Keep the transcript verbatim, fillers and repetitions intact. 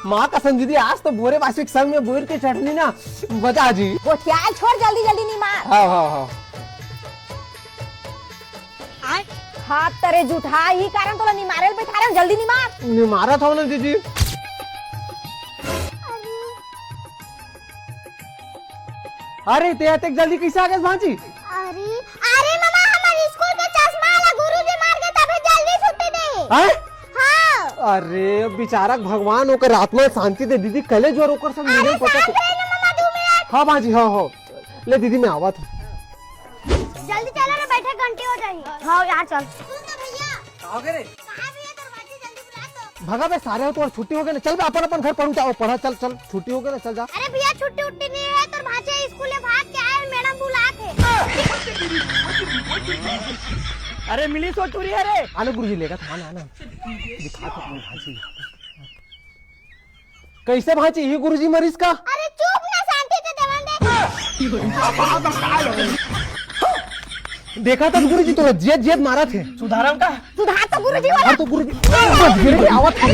माँ कसम दीदी, आज तो बोरे बासी के संग में बोर के चटनी ना बजा जी। गोठियाल छोड़, जल्दी जल्दी निमार। हाँ, हाँ, हाँ। हाथ तरे जुठा, ही कारण तोला निमारे ल बैठा रहे हो, जल्दी निमार। निमारत हो ना दीदी। अरे, ते अतेक जल्दी कैसे आ गए भांजी? अरे, अरे मामा, हमर स्कूल के चश्मा वाला गुरुजी मार के तभी जल्दी छुट्टी दे। हैं? हाँ। अरे, बेचारा भगवान ओकर आत्मा शांति दे दीदी, कले जोर ओकर सब अरे, मिले पता शांत रहे ना मामा, दो मिनट। हाँ भांजी, हाँ, हाँ। ले दीदी, मैं आवत हूँ। जल्दी चलो रे, बैठे घंटी हो जाही। हाँ यार, चल। सुन तो भैया। का हो गए रे? कहाँ भैया, तोर भांजी जल्दी बुला तो। भगा बे सारे हो, तो छुट्टी हो गई ना। चल बे, अपन अपन घर पहुंच जाओ, पढ़ा, चल चल, छुट्टी हो गई ना, चल जा। अरे भैया, छुट्टी उट्टी नहीं है, तोर भांजी स्कूल में भाग के आए, मैडम बुलात हे। अरे मिली सो टूरी है रे। आना गुरुजी, लेगा था, आना, आना। दिखा तो अपनी भांजी। कैसे भांजी, ही गुरुजी मरीज का? अरे चुप ना, शांति से देवन दे। देखा था गुरुजी, तो जियत जियत मारा थे। सुधारम का? सुधार तो गुरुजी वाला। और तो गुरुजी, बस गिर के आवत था।